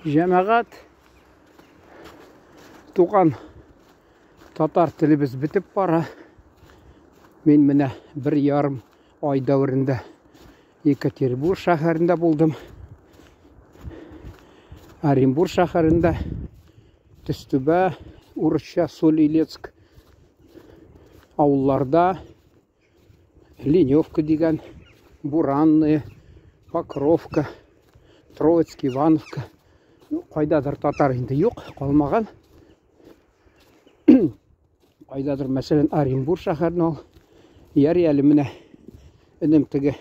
Җәмәгать, туган татар телебез бетеп бара. Мин менә 1,5 ай дәверендә Екатеринбург шәһәрендә булдым. Оренбург шәһәрендә, Төстүбә, урысча Соль-Илецк авылларда, Леневка дигән, Буранная, Покровка, Троицк, Ивановка. Ну, кайдадыр татар инде юк, калмаган. Кайдадыр, мәсәлән, Оренбург шәһәренә ул. Яри әле менә энем теге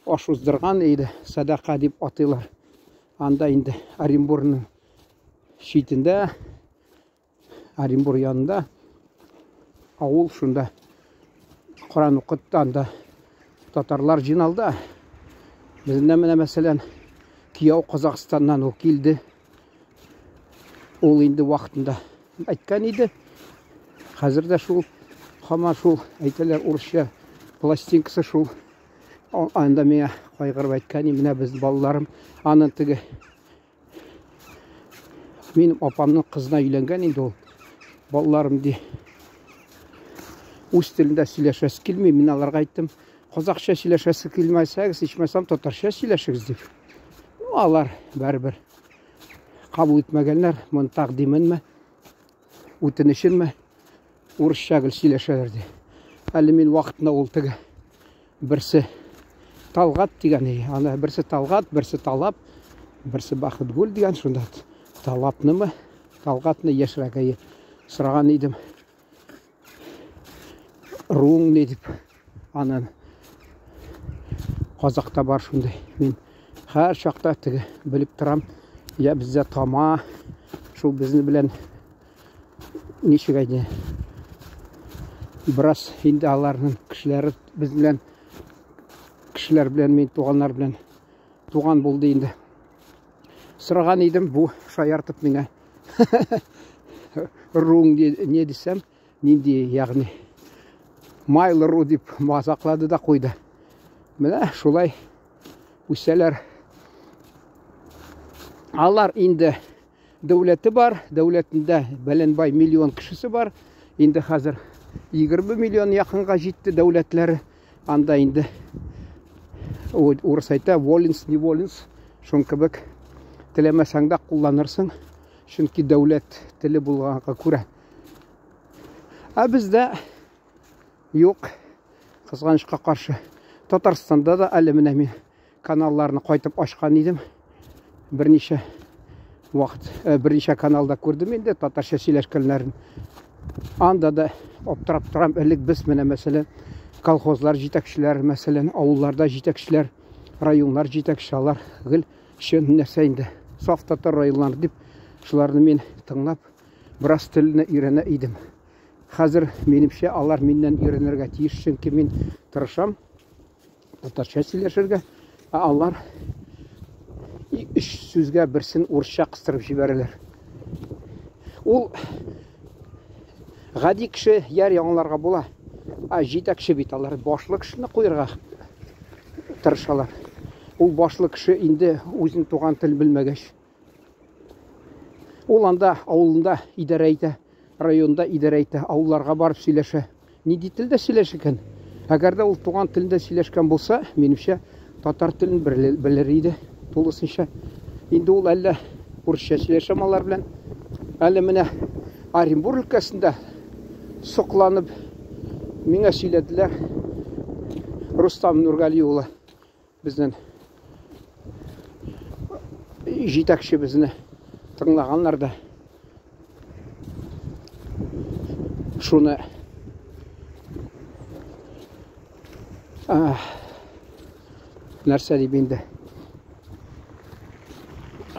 аш уздырган иде, садака дип атыйлар. Анда инде Оренбургның читендә, Оренбур янында авыл, шунда Коран укытты, анда татарлар җыйналды. Бездә менә, мәсәлән, кияү Казахстаннан ул килде. Ул инде вакытында әйткән иде. Хәзер дә шул, һаман шул әйтәләр, урысча пластинкасы шул. Анда миңа кайгырып әйткән, менә без балаларым, аның теге минем апамның кызына өйләнгән инде ул. Балаларым ди. Үз телендә сөйләшәсе килми. Мин аларга әйттем, казакча сөйләшәсе килмәсәгез, ичмасам татарча сөйләшегез дип. Ну, алар барыбер кабул итмәгәннәр, моны тәкъдименме, үтенеченме, урысча гел сөйләшәләр ди. Әле мин вакытында ул теге берсе Талгат дигән, аны берсе Талгат, берсе Талап, берсе Бахытгүл дигән, шунда Талапнымы, Талгатны яшьрәк әйе сораган идем. Руң ни дип, анан Казакта бар шундый. Мин һәр чакта теге белеп торам. Я бездә тама, шул безне белән ничек әйтә. Бераз инде аларның кешеләре без белән, кешеләр белән, мин туганнар белән туган булды инде. Сораган идем, бу шаяртып миңа. Руң не дисәм, нинди, ягъни Mail.ru дип мазаклады да куйды. Менә шулай үсәләр. Алар инде дәүләте бар, дәүләтендә бәләнбай миллион кешесе бар. Инде хәзер 20 миллион якынга җитте дәүләтләре. Анда инде урыс әйтә, воленс, неволенс, шун кебек теләмәсәң дә кулланырсың, чөнки дәүләт теле булганга күрә. Ә бездә юк, кызганычка каршы. Татарстанда да әле менә мин каналларны кайтып ачкан идем. Берничә вакыт, берничә каналда күрдем инде татарча сөйләшкәннәрен. Анда да аптырап торам. Элек без менә, мәсәлән, колхозлар җитәкчеләре, мәсәлән, авылларда җитәкчеләр, районнар җитәкче, алар гел чын нәрсә инде, саф татар районнары дип, шуларны мин тыңлап, бераз телне өйрәнә идем. Хәзер, минемчә, алар миннән өйрәнергә тиеш, чөнки мин тырышам татарча сөйләшергә, ә алар өч сүзгә берсен урысча кыстырып җибәрәләр. Ул гади кеше яр яңаларга була, ә җитәкче бит алар башлы кешене куерга тырышалар. Ул башлы кеше инде үзен туган тел белмәгәч, ул анда авылында идарә итә, районда идарә итә, авылларга барып сөйләшә. Нинди телдә сөйләшә икән? Әгәр дә ул туган телендә сөйләшкән булса, минемчә, татар телен белер иде тулысынча. Инде ул әллә урысча сөйләшә алар белән. Әле менә Оренбург өлкәсендә сокланып миңа сөйләделәр. Рустам Нургали улы безнең җитәкчебезне тыңлаганнар да шуны нәрсә дип инде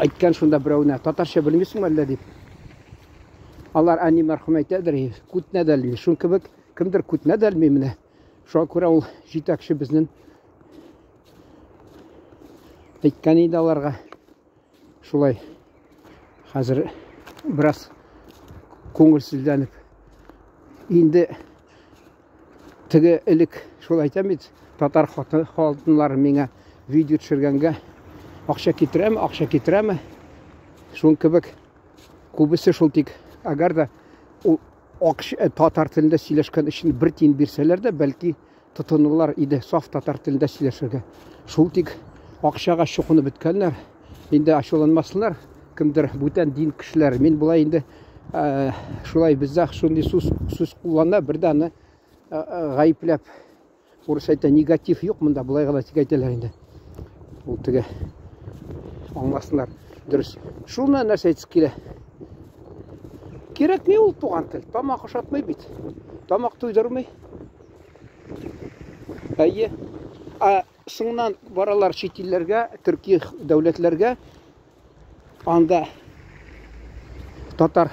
әйткән шунда берәүенә, татарча белмисеңме әллә дип. Алар әни мәрхүм әйтәдер, күтнә дә элми. Шун кебек кемдер күтнә дә элми менә. Шуңа күрә ул җитәкче безнең әйткән иде аларга. Шулай хәзер бераз күңелсезләнеп. Инде теге элек шул әйтәм бит, татар хатыннары миңа видео төшергәнгә акча китерәме, акча китерәме? Шуның кебек күбесе шул тик әгәр дә ул акча э, татар телендә сөйләшкән өчен бер тиен бирсәләр дә, бәлки тотынырлар иде саф татар телендә сөйләшергә. Шул тик акчага чукынып беткәннәр. Инде ачуланмасыннар, кемдер бүтән дин кешеләре. Мин болай инде э, шулай бездә шундый сүз сүз куллана, бер дә аны э, э, гаепләп урыс әйтә, негатив юк монда, болай гына тик әйтәләр инде. Ул теге аңласыннар. Дөрес. Шуны нәрсә әйтеп килә? Кирәкми ул туган тел. Тамак ошатмый бит. Тамак туйдырмый. Әйе. Ә соңыннан баралар чит илләргә, төрки дәүләтләргә. Анда татар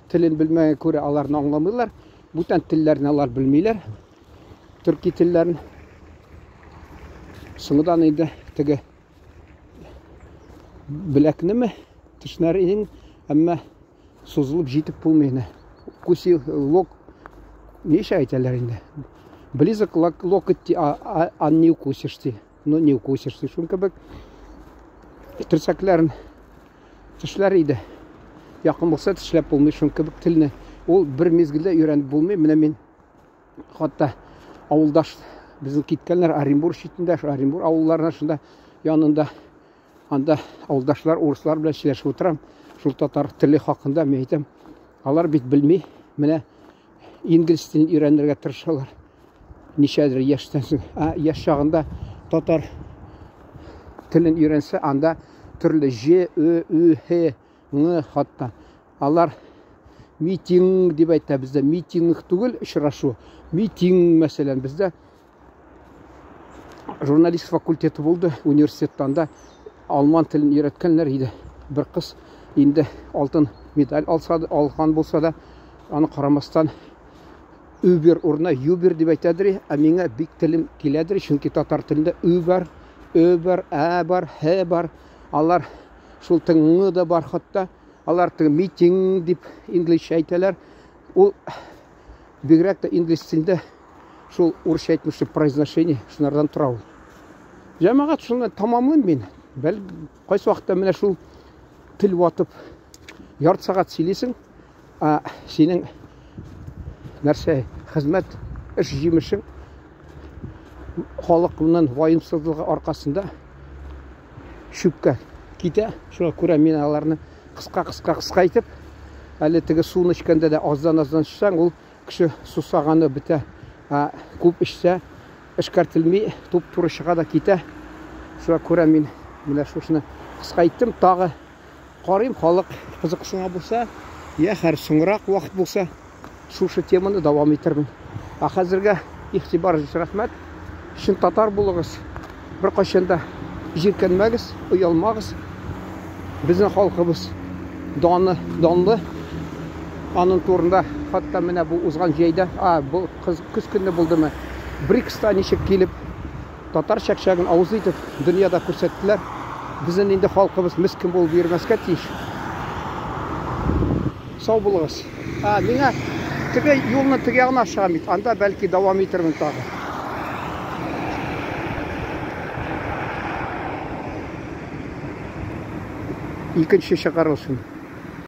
телен белмәгән күрә аларны аңламыйлар. Бүтән телләрне алар белмиләр. Төрки телләрен. Соңыннан инде теге беләкнеме тешләр идең, әмма сузылып җитеп булмый инде. Куси лок ничә әйтәләр инде. Близок локоть, а, а, а не укусишь ты. Ну, не укусишь ты. Шуның кебек терсәкләрен тешләр иде. Якын булса тешләп булмый шуның кебек телне. Ул бер мизгелдә өйрәнеп булмый. Менә мин хатта авылдаш безнең киткәннәр Оренбур читендә, Оренбур авылларына шунда янында Анда авылдашлар, урыслар белән сөйләшеп утырам. Шул татар теле хакында мин әйтәм. Алар бит белми. Менә инглиз телен өйрәнергә тырышалар. Ничәдер яшьтән соң. Ә яшь чагында татар телен өйрәнсә, анда төрле Ж, Ö, Ü, Һ, Ң хатта. Алар митинг дип әйтә бездә. Митинг түгел, очрашу. Митинг, мәсәлән, бездә журналист факультеты булды университетта анда алман телен өйрәткәннәр иде бер кыз инде алтын медаль алса алган булса да аны карамастан Uber урынына Юбер дип әйтәдер, ә миңа бик телем киләдер, чөнки татар телендә Ü бар, Ö бар, Ә бар, Һ бар. Алар шул тыңы да бар хатта. Алар теге митинг дип инглизчә әйтәләр. Ул бигрәк тә инглиз телендә Шул урысча әйтмешли произношение шунардан тора ул. Җәмәгать шуны тамамлыйм мин. Бәл кайсы вакытта менә шул тел ватып ярты сәгать сөйлисең, ә синең нәрсә хезмәт эш җимешең халыкның ваемсызлыгы аркасында чүпкә китә. Шуңа күрә мин аларны кыска-кыска кыска итеп, әле теге суны эчкәндә дә аздан-аздан эчсәң, ул Кеше сусаганы бетә, ә күп эчсә, эшкәртелми, туп-туры чыга да китә. Шуңа күрә мин менә шушыны кыска иттем. Тагы карыйм, халык кызыксына булса, я хәр соңрак вакыт булса, шушы теманы дәвам итермен. Ә хәзергә игътибарыгыз өчен рәхмәт. Чын татар булыгыз. Беркайчан да җиркәнмәгез, оялмагыз. Безнең халкыбыз даны, данлы. Аның турында хатта менә бу узган җәйдә, а, бу кыз, көз көне булдымы, БРИКСта ничек килеп, татар чәкчәген авыз итеп дөньяда күрсәттеләр. Безнең инде халкыбыз мескен булып йөрмәскә тиеш. Сау булыгыз. Ә, миңа теге юлны теге ягына чыгам бит. Анда бәлки дәвам итермен тагы. Икенче чыгарылышын.